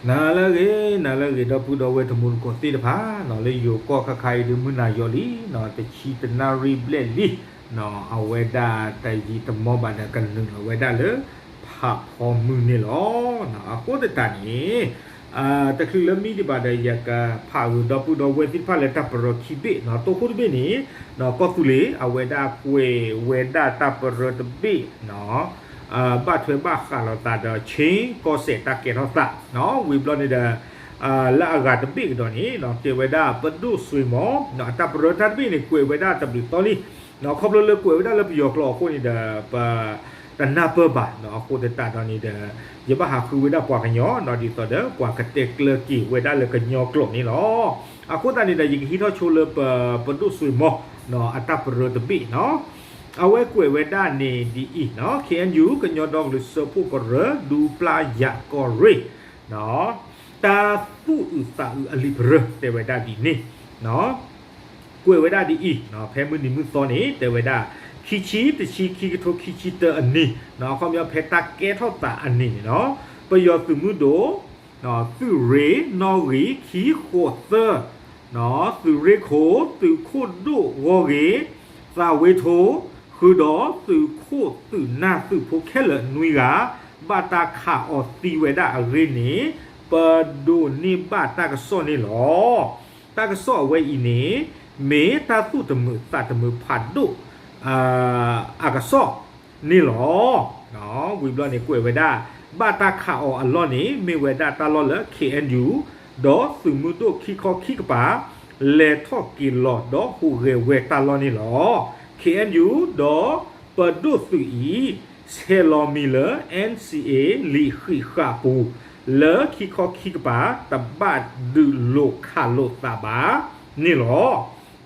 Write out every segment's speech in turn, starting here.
နၤလၢအဂ့ၤ နၤလၢအဂ့ၤ ဒီပုၢ်ဒီဝဲၢ်တံၤသကိးသ့ၣ်တဖၣ်, လၢယိၤကီၢ်ခါခါအံၤဒုးမုၢ်နၤယီၤလံ, တဆံတနၣ်ရံၣ်ဘျဲၣ်လံ, အဝဲဒၣ်တယံာ်တမီၢ်ဘၣ်ဒီးကနုာ်လီၤဝဲဒၣ်လၢ ဖးဖီမုၢ်န့ၣ်လီၤ. အဃိသတးန့ၣ် တချုးလၢမံဒံးဘၣ်ဒီး ယကဖးဂုာ်ဒီပုၢ်ဒီဝဲၢ်သ့ၣ်တဖၣ်လၢတၢ်ပရၢခံဘ့ၣ်နီၤ, တိခိၣ်တဘ့ၣ်န့ၣ် ကီၢ်သူလ့ၤ အဝဲဒၣ်ကွဲးဝဲဒၣ်တၢ်ပရၢတဘ့ၣ်နီၤ, ဘၣ်ထွဲဘၣ်ဃးလိာ်သးဒီး ခ့ၣ်ကီၢ်စဲၣ်တၢ်ကဲထီၣ်သး, ဝံၤဘျီန့ၣ်ဒီး လၢအဂၤတဘ့ၣ်ကဒီးန့ၣ် ကဲဝဲဒၣ်ပဒိၣ်စွ့ၤမီၤ အတၢ်ပရၢတၢ်တဘ့ၣ်န့ၣ် ကွဲးဝဲဒၣ်တဘျုးသီလံ, ခီဖျိလၢကွဲးဝဲဒၣ်လၢပယီၤကျိာ်အဃိန့ၣ်ဒီး ပတနၢ်ပၢၢ်ဘၣ်နီၤ, အဃိသတးဒီးန့ၣ်ဒီး ယဘၣ်ဟးဃုဝဲဒၣ်ပှၤကညီနီၤ, ဒ်သိးဒီးပှၤကတဲကျၢၤက့ၤဝဲဒၣ်လၢကညီကျိာ်န့ၣ်လီၤ. အဃိသတးန့ၣ်ဒီး ယကဟံးထီၣ်ဆိလၢပ ပဒိၣ်စွ့ၤမီၤနီၤ အတၢ်ပရၢတဘ့ၣ်နီၤ, အဝဲကွဲးဝဲဒၣ်န့ၣ်ဒ်အံၤနီၤ, ခ့ၣ်အဲၣ်ယူၣ် ကညီဒီကလုာ်စၢဖှိၣ်ကရၢ ဒူပျၢ်ယၣ်ကီၢ်ရ့ၣ် တၢ်သူၣ်အုးသးအုးအလံာ်ပရၢ တဲဝဲဒၣ်ဒ်န့ၣ်, ကွဲးဝဲဒၣ်ဒ်အံၤ, ဖဲမုၢ်နံၤမုၢ်သီန့ၣ် တဲဝဲဒၣ် ခံဆံတဆံ ခံကထိခံဆံတၢအနံၤ, အခီပညီဖဲတၢ်ကဲထီၣ်သးအနံၤန့ၣ်နီၤ, ပယီၤသုးမုၢ်ဒိၣ် သုးရ့ၣ်နီၣ်ဂံၢ် ခံဃိးသၢ, သုးရ့ၣ်ခိၣ် သုးခိၣ်ဒိၣ်ဂီၢ်ဂ့ၤ သးဝ့ထိ ဃုာ်ဒီးသုးခိၣ်သုးနၢ်သုးဖိခဲလၢာ်နွံဂၤ ဘၣ်တၢ်ခးအီၤသံဝဲဒၣ်အဂ့ၢ်န့ၣ် ပဒိးန့ၢ်ဘၣ်တၢ်ကစီၣ်န့ၣ်လီၤ. တၢ်ကစီၣ်အဝဲအံၤန့ၣ် မ့ၢ်တၢ်သူၣ်တမုာ်သးတမုာ်ဖးဒိၣ် အကစီၣ်န့ၣ်လီၤ. ဝံၤဘျီန့ၣ်ကွဲးဝဲဒၣ် ဘၣ်တၢ်ခးအီၤအလီၢ်န့ၣ် မ့ၢ်ဝဲဒၣ်တၢ်လီၢ်လၢ ခ့ၣ်အဲၣ်ယူၣ် ဒီးသုးမုၢ်ဒိၣ်ခံခီခံကပၤ လဲၤထီၣ်က့ၤလီၤဒီးဟူးဂဲၤဝဲတၢ်လီၢ်န့ၣ်လီၤ. ခ့ၣ်အဲၣ်ယူၣ် ဒီးပဒိၣ်သုးအံၤ ဆဲးလီၤမံၤလၢ NCA လံာ်ဃံးဃာ်ပူၤ လၢခံခီခံကပၤ တဘၣ်ဒုးလိာ်ခးလိာ်သးဘၣ်န့ၣ်လီၤ.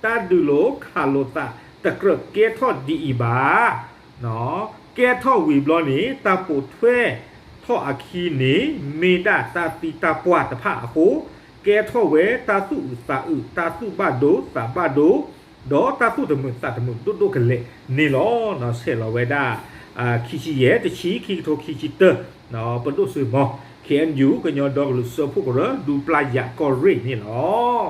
တၢ်ဒုးလိာ်ခးလိာ်သးတကြၢးကဲထီၣ်ဒ်အံၤဘၣ်. ကဲထီၣ်ဝံၤဘျီန့ၣ် တၢ်ပိာ်ထွဲထီၣ်အခံန့ၣ် မ့ၢ်ဒၣ်တၢ်သံတၢ်ပှၢ်တဖၣ်အဃိ ကဲထီၣ်ဝဲတၢ်သူၣ်အုးသးအုး တၢ်သူၣ်ဘၣ်ဒိသးဘၣ်ဒိ ဒီးတၢ်သူၣ်တမုာ်သးတမုာ်ဒိၣ်ဒိၣ်ကလဲာ်န့ၣ်လီၤ. ဆဲးလီၤဝဲဒၣ် ခံဆံယဲၢ် တဆံ ခံကထိခံဆံတၢ ပဒိၣ်စွ့ၤမီၤ ခ့ၣ်အဲၣ်ယူၣ် ကညီဒီကလုာ်စၢဖှိၣ်ကရၢ ဒူပျၢ်ယၣ်ကီၢ်ရ့ၣ်န့ၣ်လီၤ.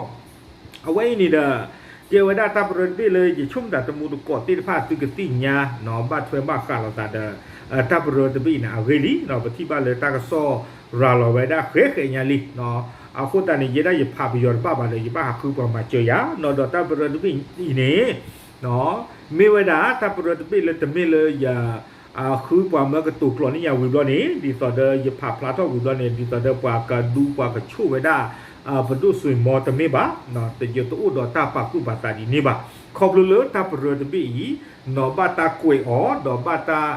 အဝဲအံၤန့ၣ်ဒီး ကဲဝဲဒၣ်တၢ်ပရၢတဘ့ၣ်လၢယဆိကမိၣ်သးတံၤသကိးသ့ၣ်တဖၣ်သုကသ့ၣ်ညါနီၤ, ဘၣ်ထွဲဘၣ်ဃးလိာ်သးဒီး တၢ်ပရၢတဘ့ၣ်အံၤန့ၣ် အဂ့ၢ်လံနီၤ, ပထံၣ်ဘၣ်လၢတၢ်ကစီၣ်ရၤလီၤဝဲဒၣ်ဃဲးဃဲးညါလံနီၤ. အဃိသတးန့ၣ် ယဲဒၣ်ယဖးပယီၤတဘၣ်ဘၣ်ဒီး ယဘၣ်ဟးဃုပှၤမၤစၢၤယၤနီၤ, ဒီးတၢ်ပရၢတဘ့ၣ်အံၤန့ၣ် မ့ၢ်ဝဲဒၣ်တၢ်ပရၢတဘ့ၣ်လၢတမ့ၢ်လၢယ ဃုပှၤမၢကတိၤကျိာ်န့ၢ်ယၤဝံၤဘျီန့ၣ် ဒ်သိးဒီးယဖးဖျါထီၣ်ဝံၤဘျီန့ၣ် ဒ်သိးဒီးပှၤကဒူပှၤကဆိၣ်ဝဲဒၣ် ပဒိၣ်စွ့ၤမီၤတမ့ၢ်ဘၣ်, ယတအိၣ်ဒီးတၢ်ပာ်သူၣ်ပာ်သးဒ်န့ၣ်ဘၣ်. ခီဖျိလၢတၢ်ပရၢတဘ့ၣ်အံၤ နီၤဘၣ်တၢ်ကွဲးအီၤ ဒီးဘၣ်တၢ်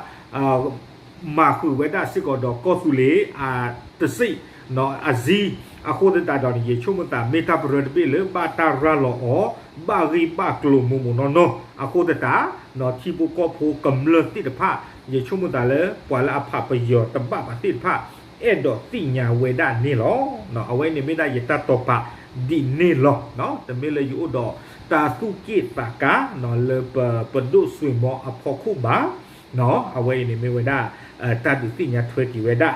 မၤဃုာ်ဝဲဒၣ်စ့ၢ်ကီးဒီးကီၢ်သူလ့ၤအတစ့ၣ် အစ့ၣ်, အဃိသတးဒီးန့ၣ် ယဆိကမိၣ်သးမ့ၢ်တၢ်ပရၢတဘ့ၣ်လၢဘၣ်တၢ်ရၤလီၤအီၤ ဘၣ်ဂ့ၢ်ဘၣ်ကျိၤမိၢ်မိၢ်နီၢ်နီၢ်, အဃိသတး ထံဖိကီၢ်ဖိကမျၢၢ်သ့ၣ်တဖၣ် ယဆိကမိၣ်သးလၢ ပှၤလၢအဖးပယီၤတဘၣ်ဘၣ်သ့ၣ်တဖၣ် အဲၣ်ဒိးသ့ၣ်ညါဝဲဒၣ်န့ၣ်လီၤ. အဝဲန့ၣ်မ့ၢ်ဒၣ်ယတၢ်တိာ်ပာ်ဒ်န့ၣ်လီၤ. တမ့ၢ်လၢယအိၣ်ဒီးတၢ်သူၣ်က့ၣ်သးကါ လၢပဒိၣ်စွ့ၤမီၤအဖီခိၣ်ဘၣ် အဝဲအံၤန့ၣ်မ့ၢ်ဝဲဒၣ် တၢ်ဒုးသ့ၣ်ညါထွဲက့ၤဝဲဒၣ်,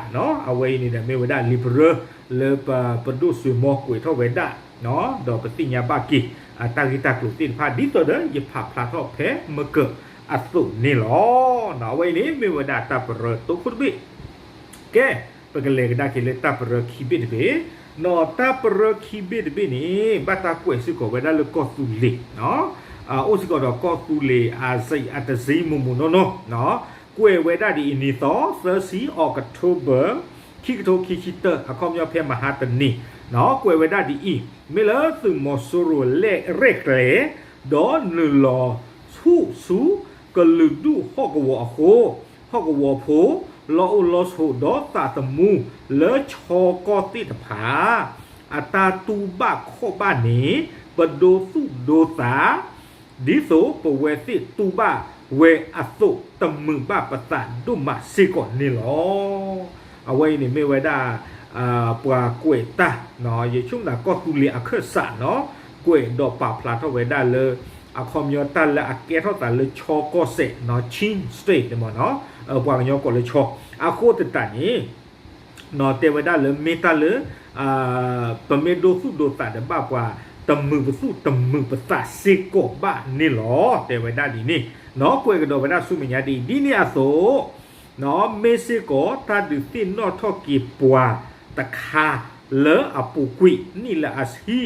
အဝဲအံၤန့ၣ်ဒီးမ့ၢ်ဝဲဒၣ်လံာ်ပရၢ လၢပဒိၣ်စွ့ၤမီၤကွဲးထီၣ်ဝဲဒၣ်, ဒီးပသ့ၣ်ညါဘၣ်က့ၤ တၢ်ဂ့ၢ်တၢ်ကျိၤသ့ၣ်တဖၣ် ဒ်သိးဒီးယဖးဖျါထီၣ်ဖဲမကၢၤအသိးန့ၣ်လီၤ. အဝဲအံၤန့ၣ်မ့ၢ်ဝဲဒၣ်တၢ်ပရၢတိခိၣ်တဘ့ၣ်. ကဲ, ပကလဲၤကဒါက့ၤလၢတၢ်ပရၢခံဘ့ၣ်တဘ့ၣ်, နီၤတၢ်ပရၢခံဘ့ၣ်တဘ့ၣ်န့ၣ် ဘၣ်တၢ်ကွဲးစ့ၢ်ကီးဝဲဒၣ်လၢကီၢ်သူလ့ၤ အိၣ်စ့ၢ်ကီးဒီးကီၢ်သူလ့ၤအစံးအတစံးမိၢ်မိၢ်နီၢ်နီၢ်, ကွဲးဝဲဒၣ်ဒ်အံၤ နံၤသီ သၢဆံ October ခံကထိခံဆံတၢ အခီပညီဖဲမဟါတနံၤ, ကွဲးဝဲဒၣ်ဒ်အံၤ, မ့ၢ်လၢသုးမီၤစိရိၤလဲၣ်ရဲၣ်ကျဲၤ ဒီးနုာ်လီၤဆူၣ်ဆူ ကလုာ်ဒူၣ်ဟီၣ်ကဝီၤအဃိ ဟီၣ်ကဝီၤဖိ လီၢ်အိၣ်လီၢ်ဆိး ဒီးသးသမူလၢဆီကီၢ်သ့ၣ်တဖၣ် အတၢ်တူၢ်ဘၣ်ခီၣ်ဘၣ်န့ၣ် ပဒိသူၣ်ဒိသး ဒ်သိးပဝဲသ့ၣ်တူၢ်ဘၣ်ဝဲအသိး တမုာ်ဘၣ်ပသးဒိၣ်မးစ့ၢ်ကီးန့ၣ်လီၤ. အဝဲအံၤန့ၣ်မ့ၢ်ဝဲဒၣ် ပှၤကွဲးတၢ်, ယဆိကမိၣ်သးကီၢ်သူလ့ၤအခၢၣ်စးနီၤ, ကွဲးဒီးပာ်ဖျါထီၣ်ဝဲဒၣ်လၢ အခီပညီတၢ်လၢအကဲထီၣ်သးလၢဆီကီၢ်စဲၣ်နီၤ, Chin State န့ၣ်မ့ၢ်နီၤ, ပှၤကညီကိးလၢဆီ, အဃိသတးန့ၣ် တဲဝဲဒၣ်လၢမ့ၢ်တၢ်လၢ ပမ့ၢ်ဒိသူၣ်ဒိသးဒီးဘၣ်ပှၤ တမုာ်ပသူၣ်တမုာ်ပသးစ့ၢ်ကီးဘၣ်န့ၣ်လီၤ. တဲဝဲဒၣ်ဒ်န့ၣ် ကွဲးကဒီးဝဲဒၣ်ဆူမဲာ်ညါဒ်အံၤ ဒ်န့ၣ်အသိး မ့ၢ်စ့ၢ်ကီးတၢ်ဒုးသ့ၣ်နီၣ်ထီၣ်က့ၤပှၤတခါလၢအပူၤကွံာ်နံၣ်လၢအဆံ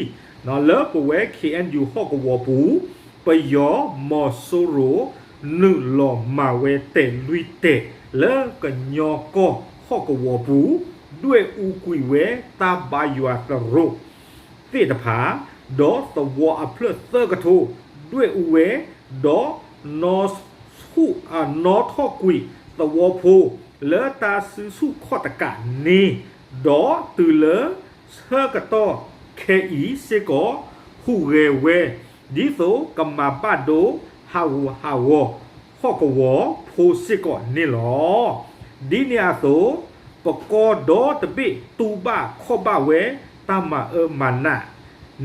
လၢပဝဲ ခ့ၣ်အဲၣ်ယူၣ် ဟီၣ်ကဝီၤပူၤ ပယီၤမီၤစိရိၤ နုာ်လီၤမၤဝဲတဲာ်လွံၢ်တဲာ်လၢကညီကီၢ်ဟီၣ်ကဝီၤပူၤ ဒွဲၣ်အူကွံာ်ဝဲတၢ်ဘါယွၤသရိာ်သ့ၣ်တဖၣ် ဒီးသဝီအဖျၢၣ်သၢကထိ ဒွဲၣ်အူဝဲ ဒီး နီၣ်ထီၣ်ကွံာ်သဝီဖိ လၢတၢ်စုဆူၣ်ခီၣ်တကးန့ၣ် ဒီးတုၤလၢဆၢကတီၢ်ခဲအံၤစ့ၢ်ကီး ဟူးဂဲၤဝဲ ဒ်သိးကမၤဘၣ်ဒိဟးဂူာ်ဟးဂီၤ ဟီၣ်ကဝီၤဖိစ့ၢ်ကီးန့ၣ်လီၤ. ဒ်န့ၣ်အသိး ပကီၢ်ဒီတဘ့ၣ်တူၢ်ဘၣ်ခီၣ်ဘၣ်ဝဲ တၢ်မၤအၢမၤနး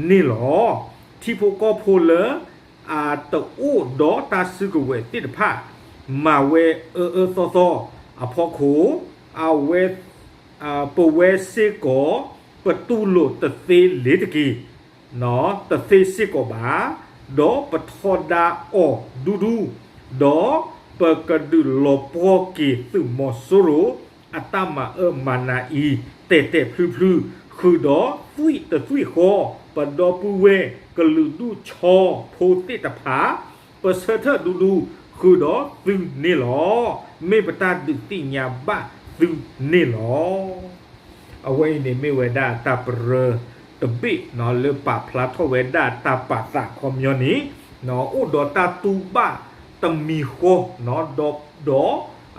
န့ၣ်လီၤ. ထံဖိကီၢ်ဖိလၢ အတအိၣ်ဒီးတၢ်စုကဝဲၤသ့ၣ်တဖၣ် မၤဝဲအၢအၢသီသီအဖီခိၣ် အဝဲ ပဝဲစ့ၢ်ကီး ပတူၢ်လိာ်တသ့လ့ၤတက့ၤ တသ့စ့ၢ်ကီးဘၣ်, ဒီးပထီဒါအီၤဒူဒူ, ဒီးပကဒုးလီၤပှီၢ်က့ၤသုးမီၤစိရိၤ အတၢ်မၤအၢမၤနးအံၤ တဲာ်တဲာ်ဖျုဖျု ဃုာ်ဒီးသွံၣ်တသွံၣ်ဃီ ပဒီပုၢ်ဝဲၢ်ကလုာ်ဒူၣ်ဆီဖိသ့ၣ်တဖၣ် ပဆၢထၢၣ်ဒူဒူ ဃုာ်ဒီးသုန့ၣ်လီၤ. မ့ၢ်ပတၢ်ဒုးသ့ၣ်ညါဘၣ်သုန့ၣ်လီၤ. အဝဲအံၤန့ၣ်မ့ၢ်ဝဲဒၣ်တၢ်ပရၢတဘ့ၣ် လၢပာ်ဖျါထီၣ်ဝဲဒၣ်တၢ်ပာ်သးအခီပညီန့ၣ် အိၣ်ဒီးတၢ်တူၢ်ဘၣ်တမံၤဃီ ဒီး ဒီး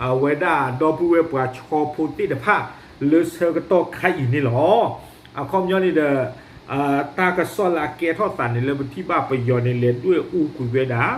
အဝဲဒၣ်ဒီပုၢ်ဝဲၢ်ပှၤဆီဖိသ့ၣ်တဖၣ် လၢဆၢကတီၢ်ခါအံၤန့ၣ်လီၤ. အခီပညီန့ၣ်ဒီး တၢ်ကစီၣ်လၢအကဲထီၣ်သးန့ၣ် လၢပထံၣ်ဘၣ်ပယီၤန့ၣ် လဲၤဒွဲၣ်အူကွံာ်ဝဲဒၣ်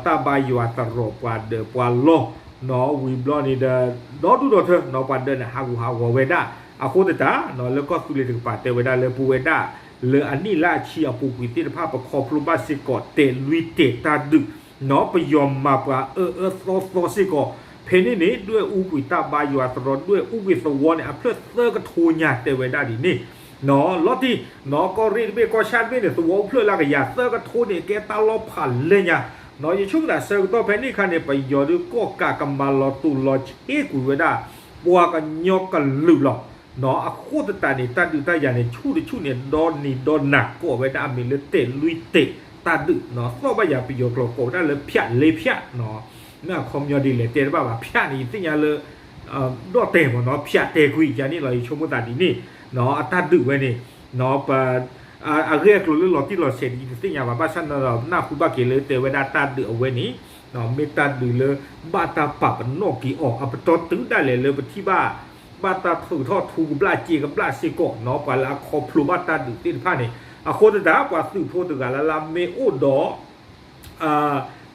တၢ်ဘါယွၤသရိာ်ပှၤဒၢးပှၤလီၢ် ဝံၤဘျီန့ၣ်ဒီး ဒီဒူၣ်ဒီထၢ ပှၤဒၢးန့ၣ် ဟးဂူာ်ဟးဂီၤဝဲဒၣ် အဃိသတး လၢကီၢ်သူလ့ၤတကပၤတဲဝဲဒၣ်လၢပဝဲဒၣ် လၢအနံၣ်လၢအဆံအပူၤကွံာ်သ့ၣ်တဖၣ် ပခီဖျိဘၣ်စ့ၢ်ကီး တဲာ်လွံၢ်တဲာ်တၢ်ဒုး ပယီၤမၤပှၤအၢအၢသီသီစ့ၢ်ကီး ဖဲန့ၣ်န့ၣ် ဒွဲၣ်အူကွံာ်တၢ်ဘါယွၤသရိာ် ဒွဲၣ်အူကွံာ်သဝီန့ၣ် အဖျၢၣ်သၢကထိညါ တဲဝဲဒၣ်ဒ်န့ၣ် လီၤတံၢ် ကီၢ်ရ့ၣ်တဘ့ၣ် ကီၢ်ဆၣ်တဘ့ၣ်န့ၣ် သဝီအိၣ်ဖျၢၣ်လၢကယၤသၢကထိန့ၣ် ကဲတၢ်လီၢ်ဖးလဲၢ်ညါ ယဆိကမိၣ်သးဆၢကတီၢ်ဖဲန့ၣ်အခါန့ၣ် ပယီၤဒုးကီၢ်ကးကမၤလီၤတူာ်လီၤဆ့ကွံာ်ဝဲဒၣ် ပှၤကညီကလုာ်လီၤ. အဃိသတးန့ၣ် တၢ်ဒုးတၢ်ယၤန့ၣ် ဆူၣ်တဆူၣ်န့ၣ် ဒီနံၤဒီနၤကိးဝဲဒၣ်အမံၤလၢတဲာ်လွံၢ်တဲာ်တၢ်ဒုး သီၣ်ဘၣ်ယၤပယီၤကျိာ်ကိးဝဲဒၣ်လၢ ဖြတ်လေးဖြတ် မ့ၢ်အခီပညီဒ်လဲၣ်တဲတဘၣ်ဘၣ် ဖြတ်န့ၣ် ယသ့ၣ်ညါလၢ ဒီၣ်တဲာ်မ့ၢ်နီၤ ဖြတ်တဲာ်ကွံာ်ယၤန့ၣ်လီၤ ယဆိကမိၣ်သးဒ်န့ၣ် အတၢ်ဒုးဝဲန့ၣ် ပ အဂ့ၢ်အကျိၤလၢလီၤတံၢ်လီၤဆဲးဒ်ယတသ့ၣ်ညါဘၣ် ဘၣ်ဆၣ်န့ၣ်ဒီး နၢ်ဟူဘၣ်က့ၤလၢတဲဝဲဒၣ်တၢ်ဒုးအဝဲန့ၣ် မ့ၢ်တၢ်ဒုးလၢ ဘၣ်တၢ်ပာ်ပနီၣ်က့ၤအီၤ အပတီၢ်တုၤဒၣ်လဲာ်လၢပထံၣ်ဘၣ် ဘၣ်တၢ်ထုးထီၣ်ထူကဘျၣ်စ့ကဘျၣ်စ့ၢ်ကီးနီၤ ပှၤလၢအခီဖျိဘၣ်တၢ်ဒုးသ့ၣ်တဖၣ်န့ၣ် အဃိသတး ပှၤသုးဖိတဂၤလၢ်လၢ်မ့ၢ်အိၣ်ဒီး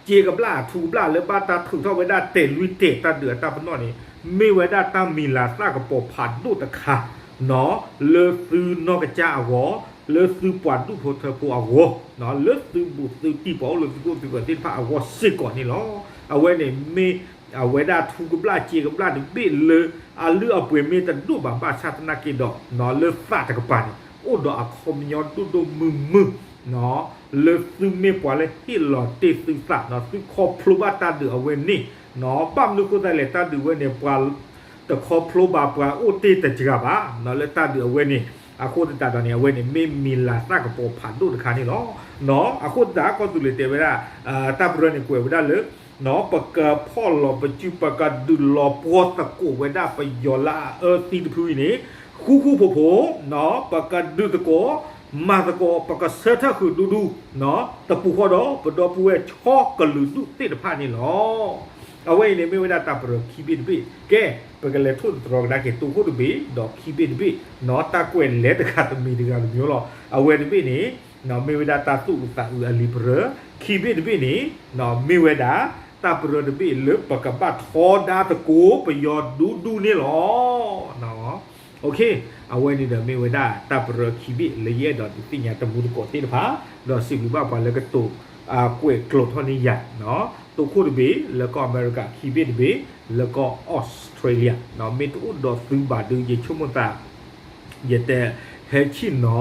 စ့ကဘျၣ်ထူကဘျၣ်လၢဘၣ်တၢ်ထုးထီၣ်ဝဲဒၣ်တဲာ်လွံၢ်တဲာ်တၢ်ဒုးအတၢ်ပနီၣ်န့ၣ် မ့ၢ်ဝဲဒၣ်တၢ်မံၤလၤသၣ်ကပီၤဖးဒိၣ်တခါ လၢသုနီၢ်ကစၢ်အဂီၢ် လၢသုပှၤဒူၣ်ဖိထၢဖိအဂီၢ် လၢသုဘူးသုတံၢ်ပှၤအိၣ်လၢသုကအိၣ်သုကသံၣ်တဖၣ်အဂီၢ်စ့ၢ်ကီးန့ၣ်လီၤ. အဝဲန့ၣ်မ့ၢ် အဝဲဒၣ်ထူကဘျၣ်စ့ကဘျၣ်တဘ့ၣ်လၢ အလုၢ်အပှ့ၤမ့ၢ်တဒိၣ်ဘၣ်ဘၣ်ဆၣ်သနာ်က့ဒီး လၢသးတကပၤန့ၣ် အိၣ်ဒီးအခီပညီဒိၣ်ဒိၣ်မုၢ်မုၢ် လၢသုမ့ၢ်ပှၤလၢဟ့ၣ်လီၤတ့ၢ်သုသး သုခီဖျိဘၣ်တၢ်ဒုးအဝဲန့ၣ် ဘၣ်မနုၤအဃိသတးလဲၣ် တၢ်ဒုးဝဲန့ၣ် ပှၤတခီဖျိဘၣ်ပှၤအိၣ်တ့ၢ်တစှၤဘၣ် လၢတၢ်ဒုးအဝဲန့ၣ် အဃိသတးဒီးန့ၣ် အဝဲန့ၣ်မ့ၢ်မံၤလၤသၣ်ကပီၤဖးဒိၣ်တခါန့ၣ်လီၤ. အဃိသတး ကီၢ်သူလ့ၤတဲဝဲဒၣ် တၢ်ပရၢန့ၣ်ကွဲးဝဲဒၣ်လၢ ပကဖီၣ်လီၤပစု ပကဒုးလီၤပှီၢ်သကိးဝဲဒၣ်ပယီၤလၢအအၢသံတဖုအံၤန့ၣ် ဃူဃူဖိးဖိး ပကဒုးသကိး မၤသကိး ပကဆၢထၢၣ်ဃုာ်ဒူဒူ တပူၤဃီဒီးပဒီပုၢ်ဝဲၢ်ဆီကလုာ်ဒူၣ်သ့ၣ်တဖၣ်န့ၣ်လီၤ. အဝဲအံၤန့ၣ်မ့ၢ်ဝဲဒၣ်တၢ်ပရၢခံဘ့ၣ်တဘ့ၣ် ကဲ ပကလဲၤထိၣ်သတြီၤကဒါက့ၤတိခိၣ်တဘ့ၣ် ဒီးခံဘ့ၣ်တဘ့ၣ် တၢ်ကွဲးလဲၤတခါတမံၤတဂၤတမံၤလီၤ. အဝဲတဘ့ၣ်န့ၣ် မ့ၢ်ဝဲဒၣ်တၢ်သူၣ်အုးသးအုးအလံာ်ပရၢ ခံဘ့ၣ်တဘ့ၣ်န့ၣ် မ့ၢ်ဝဲဒၣ် တၢ်ပရၢတဘ့ၣ်လၢပကဘၣ်ထီဒါသကိးပယီၤဒူဒူန့ၣ်လီၤ. အဝဲန့ၣ်ဒီးမ့ၢ်ဝဲဒၣ်တၢ်ပရၢခံဘ့ၣ် လၢယအဲၣ်ဒိးဒုးသ့ၣ်ညါတမူသကိးသ့ၣ်တဖၣ် ဒီးစံးဘျုးဘၣ်ပှၤလၢကတိၤ ကွဲးကျိးထီၣ်န့ၢ်ယၤ, သုးခိၣ်တဘ့ၣ်လၢကီၢ်အမဲရကၤ, ခံဘ့ၣ်တဘ့ၣ်လၢကီၢ်အီစထြ့လယါ, မ့ၢ်တအိၣ်ဒီးသုဘၣ်ဒီး ယဆိကမိၣ်သး ယတဟဲဆ့ၣ်နီၤ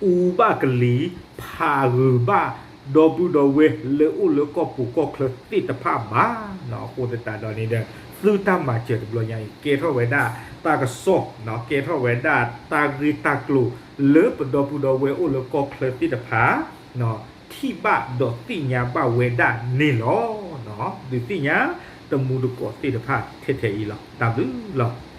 အူဘၣ်ကလံၤ ဖးဂုာ်ဘၣ် ဒီပုၢ်ဒီဝဲၢ်လၢအိၣ်လၢကီၢ်ပူၤကီၢ်ချၢသ့ၣ်တဖၣ်ဘၣ်. အဃိသတးဒီးန့ၣ်ဒီး သုတၢ်မၤစၢၤတဘျီညါအံၤ ကဲထီၣ်ဝဲဒၣ်တၢ်ကစီၣ်, ကဲထီၣ်ဝဲဒၣ်တၢ်ဂ့ၢ်တၢ်ကျိၤ လၢပဒီပုၢ်ဒီဝဲၢ်အိၣ်လၢကီၢ်ချၢသ့ၣ်တဖၣ် ထံၣ်ဘၣ်ဒီးသ့ၣ်ညါဘၣ်ဝဲဒၣ်န့ၣ်လီၤ. ဒုးသ့ၣ်ညါတမူတကိးသ့ၣ်တဖၣ်ထဲထဲအံၤလီၤ. တၢ်ဘျုးလီၤ.